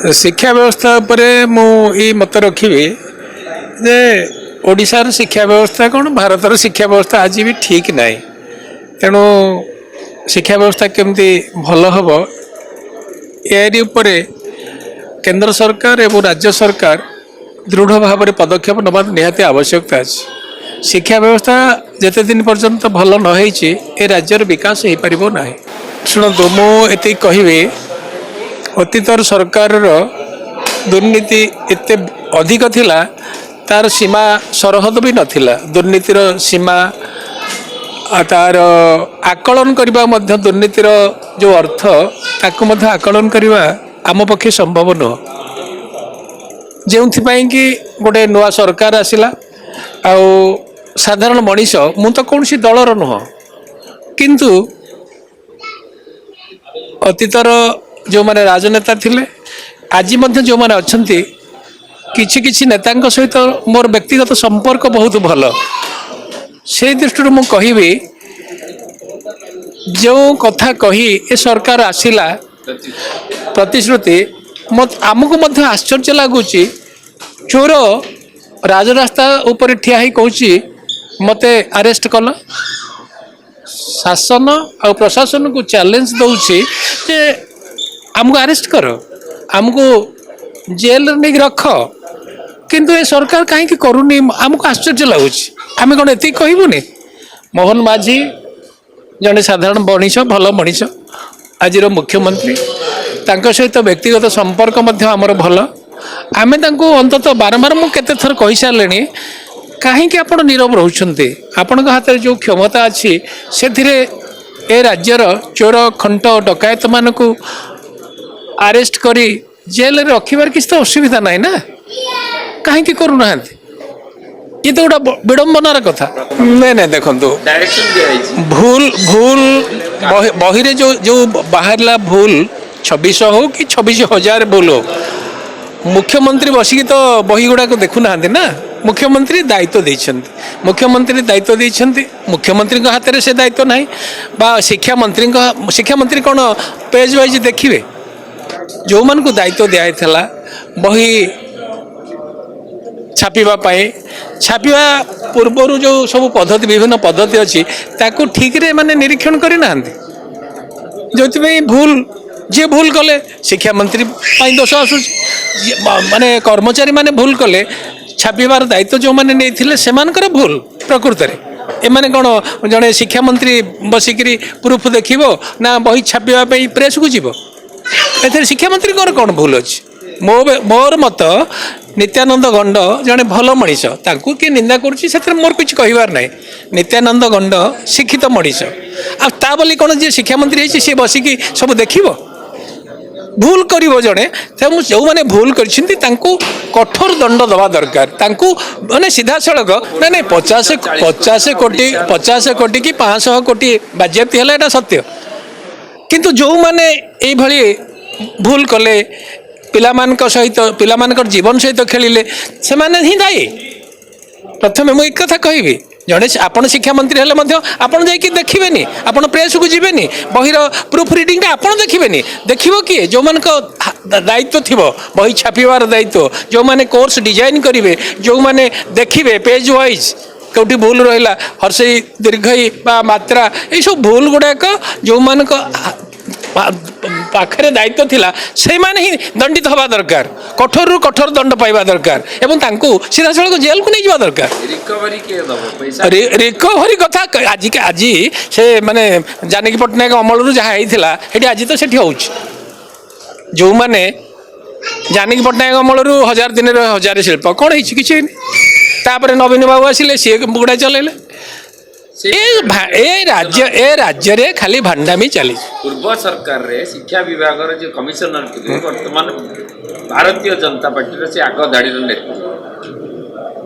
ଶିକ୍ଷା ବ୍ୟବସ୍ଥା ଉପରେ ମୁଁ ଏଇ ମତ ରଖିବି ଯେ ଓଡ଼ିଶାର ଶିକ୍ଷା ବ୍ୟବସ୍ଥା କ'ଣ, ଭାରତର ଶିକ୍ଷା ବ୍ୟବସ୍ଥା ଆଜି ବି ଠିକ୍ ନାହିଁ। ତେଣୁ ଶିକ୍ଷା ବ୍ୟବସ୍ଥା କେମିତି ଭଲ ହେବ, ଏହାରି ଉପରେ କେନ୍ଦ୍ର ସରକାର ଏବଂ ରାଜ୍ୟ ସରକାର ଦୃଢ଼ ଭାବରେ ପଦକ୍ଷେପ ନେବା ନିହାତି ଆବଶ୍ୟକତା ଅଛି। ଶିକ୍ଷା ବ୍ୟବସ୍ଥା ଯେତେ ଦିନ ପର୍ଯ୍ୟନ୍ତ ଭଲ ନ ହେଇଛି, ଏ ରାଜ୍ୟର ବିକାଶ ହେଇପାରିବ ନାହିଁ। ଶୁଣନ୍ତୁ, ମୁଁ ଏତିକି କହିବି, ଅତୀତର ସରକାରର ଦୁର୍ନୀତି ଏତେ ଅଧିକ ଥିଲା, ତାର ସୀମା ସରହଦ ବି ନଥିଲା। ଦୁର୍ନୀତିର ସୀମା ଆଉ ତାର ଆକଳନ କରିବା ମଧ୍ୟ, ଦୁର୍ନୀତିର ଯେଉଁ ଅର୍ଥ ତାକୁ ମଧ୍ୟ ଆକଳନ କରିବା ଆମ ପକ୍ଷେ ସମ୍ଭବ ନୁହଁ। ଯେଉଁଥିପାଇଁ କି ଗୋଟେ ନୂଆ ସରକାର ଆସିଲା ଆଉ ସାଧାରଣ ମଣିଷ, ମୁଁ ତ କୌଣସି ଦଳର ନୁହଁ, କିନ୍ତୁ ଅତୀତର ଯେଉଁମାନେ ରାଜନେତା ଥିଲେ, ଆଜି ମଧ୍ୟ ଯେଉଁମାନେ ଅଛନ୍ତି, କିଛି କିଛି ନେତାଙ୍କ ସହିତ ମୋର ବ୍ୟକ୍ତିଗତ ସମ୍ପର୍କ ବହୁତ ଭଲ। ସେଇ ଦୃଷ୍ଟିରୁ ମୁଁ କହିବି, ଯେଉଁ କଥା କହି ଏ ସରକାର ଆସିଲା, ପ୍ରତିଶ୍ରୁତି, ଆମକୁ ମଧ୍ୟ ଆଶ୍ଚର୍ଯ୍ୟ ଲାଗୁଛି। ଚୋର ରାଜରାସ୍ତା ଉପରେ ଠିଆ ହେଇ କହୁଛି, "ମୋତେ ଆରେଷ୍ଟ କଲ।" ଶାସନ ଆଉ ପ୍ରଶାସନକୁ ଚ୍ୟାଲେଞ୍ଜ ଦେଉଛି ଯେ ଆମକୁ ଆରେଷ୍ଟ କର, ଆମକୁ ଜେଲରେ ନେଇକି ରଖ। କିନ୍ତୁ ଏ ସରକାର କାହିଁକି କରୁନି, ଆମକୁ ଆଶ୍ଚର୍ଯ୍ୟ ଲାଗୁଛି। ଆମେ କ'ଣ ଏତିକି କହିବୁନି? ମୋହନ ମାଝୀ ଜଣେ ସାଧାରଣ ମଣିଷ, ଭଲ ମଣିଷ, ଆଜିର ମୁଖ୍ୟମନ୍ତ୍ରୀ। ତାଙ୍କ ସହିତ ବ୍ୟକ୍ତିଗତ ସମ୍ପର୍କ ମଧ୍ୟ ଆମର ଭଲ। ଆମେ ତାଙ୍କୁ ଅନ୍ତତଃ ବାରମ୍ବାର, ମୁଁ କେତେ ଥର କହିସାରିଲିଣି, କାହିଁକି ଆପଣ ନୀରବ ରହୁଛନ୍ତି? ଆପଣଙ୍କ ହାତରେ ଯେଉଁ କ୍ଷମତା ଅଛି, ସେଥିରେ ଏ ରାଜ୍ୟର ଚୋର, ଖଣ୍ଟ, ଡକାୟତମାନଙ୍କୁ ଆରେଷ୍ଟ କରି ଜେଲରେ ରଖିବାର କିଛି ତ ଅସୁବିଧା ନାହିଁ ନା? କାହିଁକି କରୁନାହାନ୍ତି? ଇଏ ତ ଗୋଟେ ବିଡ଼ମ୍ବନାର କଥା। ନାଇଁ ନାଇଁ, ଦେଖନ୍ତୁ, ଡାଇରେକ୍ସନ ଦିଆଯାଇଛି। ଭୁଲ ଭୁଲ ବହିରେ ଯେଉଁ ଯେଉଁ ବାହାରିଲା ଭୁଲ, 2600 ହଉ କି 26,000 ଭୁଲ ହଉ, ମୁଖ୍ୟମନ୍ତ୍ରୀ ବସିକି ତ ବହି ଗୁଡ଼ାକ ଦେଖୁନାହାନ୍ତି ନା। ମୁଖ୍ୟମନ୍ତ୍ରୀ ଦାୟିତ୍ୱ ଦେଇଛନ୍ତି, ମୁଖ୍ୟମନ୍ତ୍ରୀ ଦାୟିତ୍ୱ ଦେଇଛନ୍ତି। ମୁଖ୍ୟମନ୍ତ୍ରୀଙ୍କ ହାତରେ ସେ ଦାୟିତ୍ୱ ନାହିଁ ବା ଶିକ୍ଷାମନ୍ତ୍ରୀଙ୍କ, ଶିକ୍ଷାମନ୍ତ୍ରୀ କ'ଣ ପେଜ୍ ୱାଇଜ୍ ଦେଖିବେ? ଯେଉଁମାନଙ୍କୁ ଦାୟିତ୍ୱ ଦିଆହେଇଥିଲା ବହି ଛାପିବା ପାଇଁ, ଛାପିବା ପୂର୍ବରୁ ଯେଉଁ ସବୁ ପଦ୍ଧତି, ବିଭିନ୍ନ ପଦ୍ଧତି ଅଛି, ତାକୁ ଠିକରେ ମାନେ ନିରୀକ୍ଷଣ କରିନାହାନ୍ତି, ଯେଉଁଥିପାଇଁ ଭୁଲ। ଯିଏ ଭୁଲ କଲେ ଶିକ୍ଷାମନ୍ତ୍ରୀ ପାଇଁ ଦୋଷ ଆସୁଛି। ମାନେ କର୍ମଚାରୀମାନେ ଭୁଲ କଲେ, ଛାପିବାର ଦାୟିତ୍ୱ ଯେଉଁମାନେ ନେଇଥିଲେ ସେମାନଙ୍କର ଭୁଲ। ପ୍ରକୃତରେ ଏମାନେ କ'ଣ, ଜଣେ ଶିକ୍ଷାମନ୍ତ୍ରୀ ବସିକିରି ପ୍ରୁଫ୍ ଦେଖିବ ନା ବହି ଛାପିବା ପାଇଁ ପ୍ରେସ୍କୁ ଯିବ? ଏଥିରେ ଶିକ୍ଷାମନ୍ତ୍ରୀଙ୍କର କ'ଣ ଭୁଲ ଅଛି? ମୋର ମତ, ନିତ୍ୟାନନ୍ଦ ଗଣ୍ଡ ଜଣେ ଭଲ ମଣିଷ। ତାଙ୍କୁ କିଏ ନିନ୍ଦା କରୁଛି, ସେଥିରେ ମୋର କିଛି କହିବାର ନାହିଁ। ନିତ୍ୟାନନ୍ଦ ଗଣ୍ଡ ଶିକ୍ଷିତ ମଣିଷ। ଆଉ ତା ବୋଲି କ'ଣ ଯିଏ ଶିକ୍ଷାମନ୍ତ୍ରୀ ହେଇଛି, ସିଏ ବସିକି ସବୁ ଦେଖିବ? ଭୁଲ କରିବ ଜଣେ। ତେଣୁ ଯେଉଁମାନେ ଭୁଲ କରିଛନ୍ତି, ତାଙ୍କୁ କଠୋର ଦଣ୍ଡ ଦେବା ଦରକାର। ତାଙ୍କୁ ମାନେ ସିଧାସଳଖ, ନାଇଁ ନାଇଁ, 50 କୋଟି, 50 କୋଟି କି 500 କୋଟି ବାଜ୍ୟାପ୍ତି ହେଲା, ଏଇଟା ସତ୍ୟ। କିନ୍ତୁ ଯେଉଁମାନେ ଏଇଭଳି ଭୁଲ କଲେ, ପିଲାମାନଙ୍କ ସହିତ, ପିଲାମାନଙ୍କର ଜୀବନ ସହିତ ଖେଳିଲେ, ସେମାନେ ହିଁ ଦାୟୀ। ପ୍ରଥମେ ମୁଁ ଏ କଥା କହିବି, ଜଣେ ଆପଣ ଶିକ୍ଷାମନ୍ତ୍ରୀ ହେଲେ ମଧ୍ୟ ଆପଣ ଯାଇକି ଦେଖିବେନି, ଆପଣ ପ୍ରେସକୁ ଯିବେନି, ବହିର ପ୍ରୁଫ୍ ରିଡ଼ିଂଟା ଆପଣ ଦେଖିବେନି। ଦେଖିବ କିଏ? ଯେଉଁମାନଙ୍କ ଦାୟିତ୍ୱ ଥିବ, ବହି ଛାପିବାର ଦାୟିତ୍ୱ, ଯେଉଁମାନେ କୋର୍ସ ଡିଜାଇନ୍ କରିବେ, ଯେଉଁମାନେ ଦେଖିବେ ପେଜ୍ ୱାଇଜ୍ କେଉଁଠି ଭୁଲ ରହିଲା, ହର୍ଷେଇ, ଦୀର୍ଘଇ ବା ମାତ୍ରା, ଏଇସବୁ ଭୁଲ ଗୁଡ଼ାକ ଯେଉଁମାନଙ୍କ ପାଖରେ ଦାୟିତ୍ୱ ଥିଲା, ସେଇମାନେ ହିଁ ଦଣ୍ଡିତ ହେବା ଦରକାର, କଠୋରରୁ କଠୋର ଦଣ୍ଡ ପାଇବା ଦରକାର ଏବଂ ତାଙ୍କୁ ସିଧାସଳଖ ଜେଲକୁ ନେଇଯିବା ଦରକାର। ରିକଭରି କିଏ ଦବ ପଇସା? ରିକଭରି କଥା ଆଜି ଆଜି ସେ ମାନେ ଜାନକୀ ପଟ୍ଟନାୟକ ଅମଳରୁ ଯାହା ହେଇଥିଲା ସେଠି, ଆଜି ତ ସେଠି ହେଉଛି। ଯେଉଁମାନେ ଜାନକୀ ପଟ୍ଟନାୟକ ଅମଳରୁ 1000 ଦିନରେ 1000 ଶିଳ୍ପ, କ'ଣ ହେଇଛି? କିଛି ହେଇନି। ତାପରେ ନବୀନ ବାବୁ ଆସିଲେ, ସିଏ ଗୁଡ଼ାଏ ଚଲେଇଲେ। ଏ ରାଜ୍ୟରେ ଖାଲି ଭାଣ୍ଡାମି ଚାଲିଛି। ପୂର୍ବ ସରକାରରେ ଶିକ୍ଷା ବିଭାଗର ଯିଏ କମିଶନର ଥିଲେ, ବର୍ତ୍ତମାନ ଭାରତୀୟ ଜନତା ପାର୍ଟିର ସେ ଆଗ ଧାଡ଼ିର ନେତା।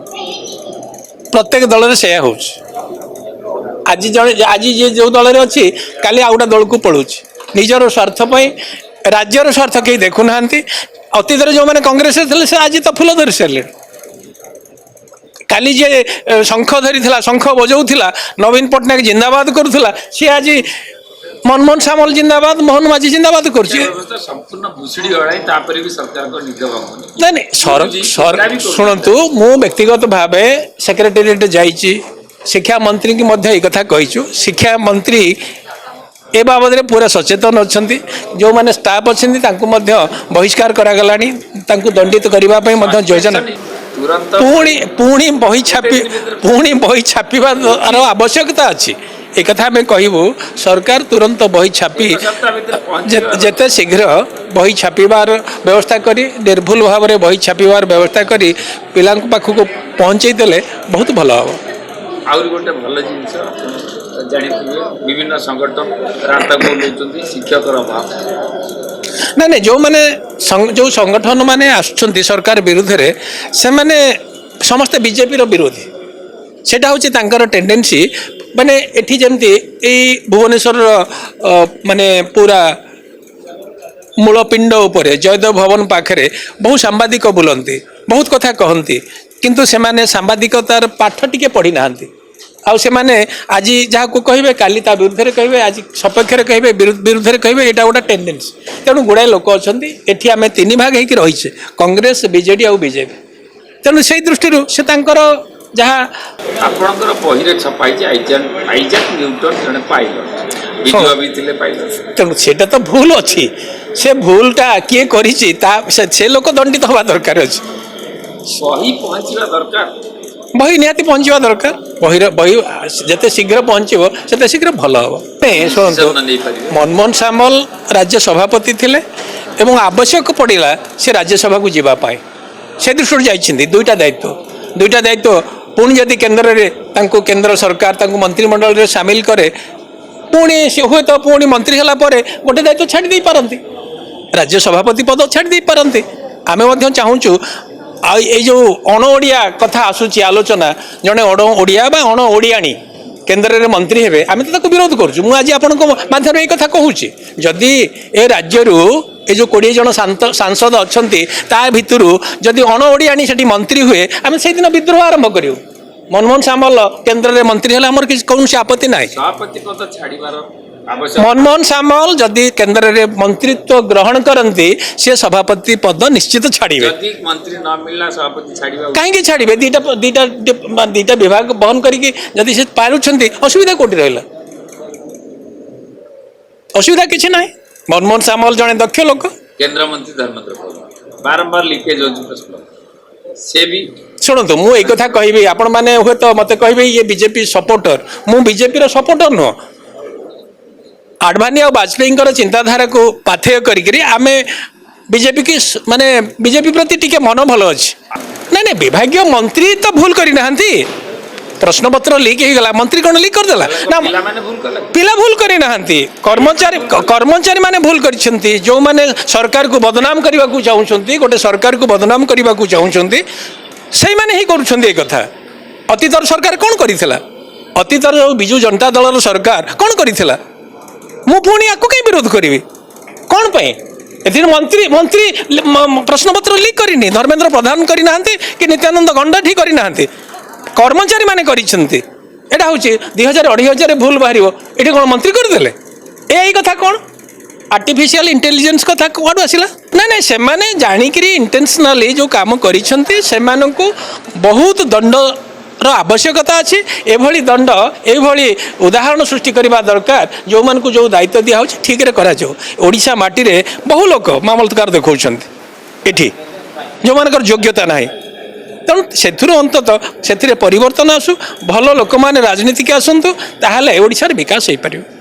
ପ୍ରତ୍ୟେକ ଦଳରେ ସେଇଆ ହେଉଛି। ଆଜି ଜଣେ, ଆଜି ଯିଏ ଯେଉଁ ଦଳରେ ଅଛି, କାଲି ଆଉ ଗୋଟେ ଦଳକୁ ପଳଉଛି ନିଜର ସ୍ୱାର୍ଥ ପାଇଁ। ରାଜ୍ୟର ସ୍ୱାର୍ଥ କେହି ଦେଖୁନାହାନ୍ତି। ଅତୀତରେ ଯେଉଁମାନେ କଂଗ୍ରେସରେ ଥିଲେ, ସେ ଆଜି ତ ଫୁଲ ଧରି ସାରିଲେଣି। କାଲି ଯିଏ ଶଙ୍ଖ ଧରିଥିଲା, ଶଙ୍ଖ ବଜାଉଥିଲା, ନବୀନ ପଟ୍ଟନାୟକ ଜିନ୍ଦାବାଦ କରୁଥିଲା, ସିଏ ଆଜି ମନମୋହନ ସାମଲ ଜିନ୍ଦାବାଦ, ମୋହନ ମାଝୀ ଜିନ୍ଦାବାଦ କରୁଛି। ଶିକ୍ଷା ବ୍ୟବସ୍ଥା ସମ୍ପୂର୍ଣ୍ଣ ଭୁଷୁଡ଼ି ଗଲାଣି, ତାପରେ ବି ସରକାରଙ୍କ ନିଦ ଭାଙ୍ଗୁନି। ନାଇଁ ନାଇଁ, ସର ଶୁଣନ୍ତୁ, ମୁଁ ବ୍ୟକ୍ତିଗତ ଭାବେ ସେକ୍ରେଟେରିଏଟ୍ ଯାଇଛି, ଶିକ୍ଷା ମନ୍ତ୍ରୀଙ୍କୁ ମଧ୍ୟ ଏଇ କଥା କହିଛୁ। ଶିକ୍ଷା ମନ୍ତ୍ରୀ ଏ ବାବଦରେ ପୁରା ସଚେତନ ଅଛନ୍ତି। ଯେଉଁମାନେ ଷ୍ଟାଫ୍ ଅଛନ୍ତି, ତାଙ୍କୁ ମଧ୍ୟ ବହିଷ୍କାର କରାଗଲାଣି। ତାଙ୍କୁ ଦଣ୍ଡିତ କରିବା ପାଇଁ ମଧ୍ୟ ଯୋଜନା ତୁରନ୍ତ ପୁଣି ପୁଣି ବହି ଛାପି ପୁଣି ବହି ଛାପିବାର ଆବଶ୍ୟକତା ଅଛି। ଏକଥା ଆମେ କହିବୁ, ସରକାର ତୁରନ୍ତ ବହି ଛାପି ଏକ ସପ୍ତାହ ଭିତରେ ପହଞ୍ଚିବା। ଯେତେ ଶୀଘ୍ର ବହି ଛାପିବାର ବ୍ୟବସ୍ଥା କରି, ନିର୍ଭୁଲ ଭାବରେ ବହି ଛାପିବାର ବ୍ୟବସ୍ଥା କରି ପିଲାଙ୍କ ପାଖକୁ ପହଞ୍ଚେଇ ଦେଲେ ବହୁତ ଭଲ ହେବ। ଆହୁରି ଗୋଟେ ଭଲ ଜିନିଷ, ଆପଣ ଜାଣିଥିବେ, ବିଭିନ୍ନ ସଂଗଠନ ରାସ୍ତାକୁ ଓହ୍ଲାଉଛନ୍ତି, ଶିକ୍ଷକର ଅଭାବ। ନାଇଁ ନାଇଁ, ଯେଉଁମାନେ ଯେଉଁ ସଂଗଠନ ମାନେ ଆସୁଛନ୍ତି ସରକାର ବିରୁଦ୍ଧରେ, ସେମାନେ ସମସ୍ତେ ବିଜେପିର ବିରୋଧୀ। ସେଇଟା ହେଉଛି ତାଙ୍କର ଟେଣ୍ଡେନ୍ସି। ମାନେ ଏଠି ଯେମିତି ଏଇ ଭୁବନେଶ୍ୱରର ମାନେ ପୁରା ମୂଳ ପିଣ୍ଡ ଉପରେ ଜୟଦେବ ଭବନ ପାଖରେ ବହୁ ସାମ୍ବାଦିକ ବୁଲନ୍ତି, ବହୁତ କଥା କହନ୍ତି, କିନ୍ତୁ ସେମାନେ ସାମ୍ବାଦିକତାର ପାଠ ଟିକେ ପଢ଼ି ନାହାନ୍ତି। ଆଉ ସେମାନେ ଆଜି ଯାହାକୁ କହିବେ, କାଲି ତା ବିରୁଦ୍ଧରେ କହିବେ, ଆଜି ସପକ୍ଷରେ କହିବେ, ବିରୁଦ୍ଧରେ କହିବେ। ଏଇଟା ଗୋଟେ ଟେଣ୍ଡେନ୍ସି। ତେଣୁ ଗୁଡ଼ାଏ ଲୋକ ଅଛନ୍ତି। ଏଠି ଆମେ ତିନି ଭାଗ ହେଇକି ରହିଛେ, କଂଗ୍ରେସ, ବିଜେଡି ଆଉ ବିଜେପି। ତେଣୁ ସେଇ ଦୃଷ୍ଟିରୁ ସେ ତାଙ୍କର ଯାହା ଆପଣଙ୍କର ବହିରେ ଛପା ହେଇଛି ଆଇଜାକ ଆଇଜାକ ନ୍ୟୁଟନ ଜଣେ ପାଇଲଟ, ବିଜୁ ବାବୁ ଥିଲେ ପାଇଲଟ। ତେଣୁ ସେଇଟା ତ ଭୁଲ ଅଛି। ସେ ଭୁଲଟା କିଏ କରିଛି, ତା ସେ ଲୋକ ଦଣ୍ଡିତ ହେବା ଦରକାର ଅଛି। ବହି ପହଞ୍ଚିବା ଦରକାର। ବହି ନିହାତି ପହଞ୍ଚିବା ଦରକାର। ବହି ଯେତେ ଶୀଘ୍ର ପହଞ୍ଚିବ, ସେତେ ଶୀଘ୍ର ଭଲ ହେବ। ନାଇଁ, ଶୁଣନ୍ତୁ, ଯତ୍ନ ନେଇପାରିବେ। ମନମୋହନ ସାମଲ ରାଜ୍ୟ ସଭାପତି ଥିଲେ ଏବଂ ଆବଶ୍ୟକ ପଡ଼ିଲା ସେ ରାଜ୍ୟସଭାକୁ ଯିବା ପାଇଁ, ସେ ଦୃଷ୍ଟିରୁ ଯାଇଛନ୍ତି। ଦୁଇଟା ଦାୟିତ୍ୱ। ପୁଣି ଯଦି କେନ୍ଦ୍ରରେ ତାଙ୍କୁ, କେନ୍ଦ୍ର ସରକାର ତାଙ୍କୁ ମନ୍ତ୍ରିମଣ୍ଡଳରେ ସାମିଲ କରେ, ପୁଣି ସେ ହୁଏତ ପୁଣି ମନ୍ତ୍ରୀ ହେଲା ପରେ ଗୋଟେ ଦାୟିତ୍ୱ ଛାଡ଼ି ଦେଇପାରନ୍ତି, ରାଜ୍ୟ ସଭାପତି ପଦ ଛାଡ଼ି ଦେଇପାରନ୍ତି। ଆମେ ମଧ୍ୟ ଚାହୁଁଛୁ। ଆଉ ଏଇ ଯେଉଁ ଅଣ ଓଡ଼ିଆ କଥା ଆସୁଛି ଆଲୋଚନା, ଜଣେ ଅଣ ଓଡ଼ିଆ ବା ଅଣ ଓଡ଼ିଆଣୀ କେନ୍ଦ୍ରରେ ମନ୍ତ୍ରୀ ହେବେ, ଆମେ ତ ତାକୁ ବିରୋଧ କରୁଛୁ। ମୁଁ ଆଜି ଆପଣଙ୍କ ମାଧ୍ୟମରେ ଏଇ କଥା କହୁଛି। ଯଦି ଏ ରାଜ୍ୟରୁ ଏ ଯେଉଁ 20 ଜଣ ସାଂସଦ ଅଛନ୍ତି, ତା ଭିତରୁ ଯଦି ଅଣ ଓଡ଼ିଆଣୀ ସେଠି ମନ୍ତ୍ରୀ ହୁଏ, ଆମେ ସେଇଦିନ ବିଦ୍ରୋହ ଆରମ୍ଭ କରିବୁ। ମନମୋହନ ସାମଲ କେନ୍ଦ୍ରରେ ମନ୍ତ୍ରୀ ହେଲେ ଆମର କିଛି କୌଣସି ଆପତ୍ତି ନାହିଁ। ସଭାପତି ପଦ ଛାଡ଼ିବାର ଆବଶ୍ୟକ ମନମୋହନ ସାମଲ ଯଦି କେନ୍ଦ୍ରରେ ମନ୍ତ୍ରିତ୍ୱ ଗ୍ରହଣ କରନ୍ତି, ସେ ସଭାପତି ପଦ ନିଶ୍ଚିତ ଛାଡ଼ିବେ। ଯଦି ମନ୍ତ୍ରୀ ନ ମିଳିଲା, ସଭାପତି ଛାଡ଼ିବା ଉଚିତ। କାହିଁକି ଛାଡ଼ିବେ? ଦିଟା ବିଭାଗ ବହନ କରିକି ଯଦି ସେ ପାରୁଛନ୍ତି, ଅସୁବିଧା କୋଉଠି ରହିଲା? ଅସୁବିଧା କିଛି ନାହିଁ। ମନମୋହନ ସାମଲ ଜଣେ ଦକ୍ଷ ଲୋକ। କେନ୍ଦ୍ରମନ୍ତ୍ରୀ ଧର୍ମେନ୍ଦ୍ର ପ୍ରଧାନ, ବାରମ୍ବାର ଲିକେଜ ହେଉଛି ପ୍ରଶ୍ନ, ସେ ବି ଶୁଣନ୍ତୁ, ମୁଁ ଏଇ କଥା କହିବି, ଆପଣମାନେ ହୁଏତ ମୋତେ କହିବେ ଇଏ ବିଜେପି ସପୋର୍ଟର। ମୁଁ ବିଜେପିର ସପୋର୍ଟର ନୁହଁ। ଆଡଭାନୀ ଆଉ ବାଜପେୟୀଙ୍କର ଚିନ୍ତାଧାରାକୁ ପାଥେୟ କରିକିରି ଆମେ ବିଜେପି କି ମାନେ ବିଜେପି ପ୍ରତି ଟିକେ ମନ ଭଲ ଅଛି। ନାଇଁ ନାଇଁ, ବିଭାଗୀୟ ମନ୍ତ୍ରୀ ତ ଭୁଲ କରିନାହାନ୍ତି। ପ୍ରଶ୍ନପତ୍ର ଲିକ୍ ହେଇଗଲା, ମନ୍ତ୍ରୀ କ'ଣ ଲିକ୍ କରିଦେଲା ନା? ପିଲାମାନେ ଭୁଲ କଲେ। ପିଲା ଭୁଲ କରିନାହାନ୍ତି, କର୍ମଚାରୀ ମାନେ ଭୁଲ କରିଛନ୍ତି। ଯେଉଁମାନେ ସରକାରକୁ ବଦନାମ କରିବାକୁ ଚାହୁଁଛନ୍ତି, ଗୋଟେ ସରକାରକୁ ବଦନାମ କରିବାକୁ ଚାହୁଁଛନ୍ତି, ସେଇମାନେ ହିଁ କରୁଛନ୍ତି ଏ କଥା। ଅତୀତର ସରକାର କ'ଣ କରିଥିଲା? ଅତୀତର ଯେଉଁ ବିଜୁ ଜନତା ଦଳର ସରକାର କ'ଣ କରିଥିଲା? ମୁଁ ପୁଣି ଆକୁ କାହିଁ ବିରୋଧ କରିବି? କ'ଣ ପାଇଁ? ଏଥିରେ ମନ୍ତ୍ରୀ ପ୍ରଶ୍ନପତ୍ର ଲିକ୍ କରିନି, ଧର୍ମେନ୍ଦ୍ର ପ୍ରଧାନ କରିନାହାନ୍ତି କି ନିତ୍ୟାନନ୍ଦ ଗଣ୍ଡ ଠି କରିନାହାନ୍ତି, କର୍ମଚାରୀମାନେ କରିଛନ୍ତି। ଏଇଟା ହେଉଛି 2000 2500 ଭୁଲ ବାହାରିବ, ଏଠି କ'ଣ ମନ୍ତ୍ରୀ କରିଦେଲେ? ଏଇ କଥା କ'ଣ? ଆର୍ଟିଫିସିଆଲ ଇଣ୍ଟେଲିଜେନ୍ସ କଥା କୁଆଡ଼ୁ ଆସିଲା? ନାଇଁ ନାଇଁ, ସେମାନେ ଜାଣିକିରି ଇଣ୍ଟେନସନାଲି ଯେଉଁ କାମ କରିଛନ୍ତି, ସେମାନଙ୍କୁ ବହୁତ ଦଣ୍ଡର ଆବଶ୍ୟକତା ଅଛି। ଏଭଳି ଦଣ୍ଡ, ଏଇଭଳି ଉଦାହରଣ ସୃଷ୍ଟି କରିବା ଦରକାର। ଯେଉଁମାନଙ୍କୁ ଯେଉଁ ଦାୟିତ୍ୱ ଦିଆହେଉଛି, ଠିକରେ କରାଯାଉ। ଓଡ଼ିଶା ମାଟିରେ ବହୁ ଲୋକ ମାମଲତକାର ଦେଖାଉଛନ୍ତି ଏଠି, ଯେଉଁମାନଙ୍କର ଯୋଗ୍ୟତା ନାହିଁ। ତେଣୁ ସେଥିରୁ ଅନ୍ତତଃ ସେଥିରେ ପରିବର୍ତ୍ତନ ଆସୁ, ଭଲ ଲୋକମାନେ ରାଜନୀତିକି ଆସନ୍ତୁ, ତାହେଲେ ଓଡ଼ିଶାର ବିକାଶ ହେଇପାରିବ।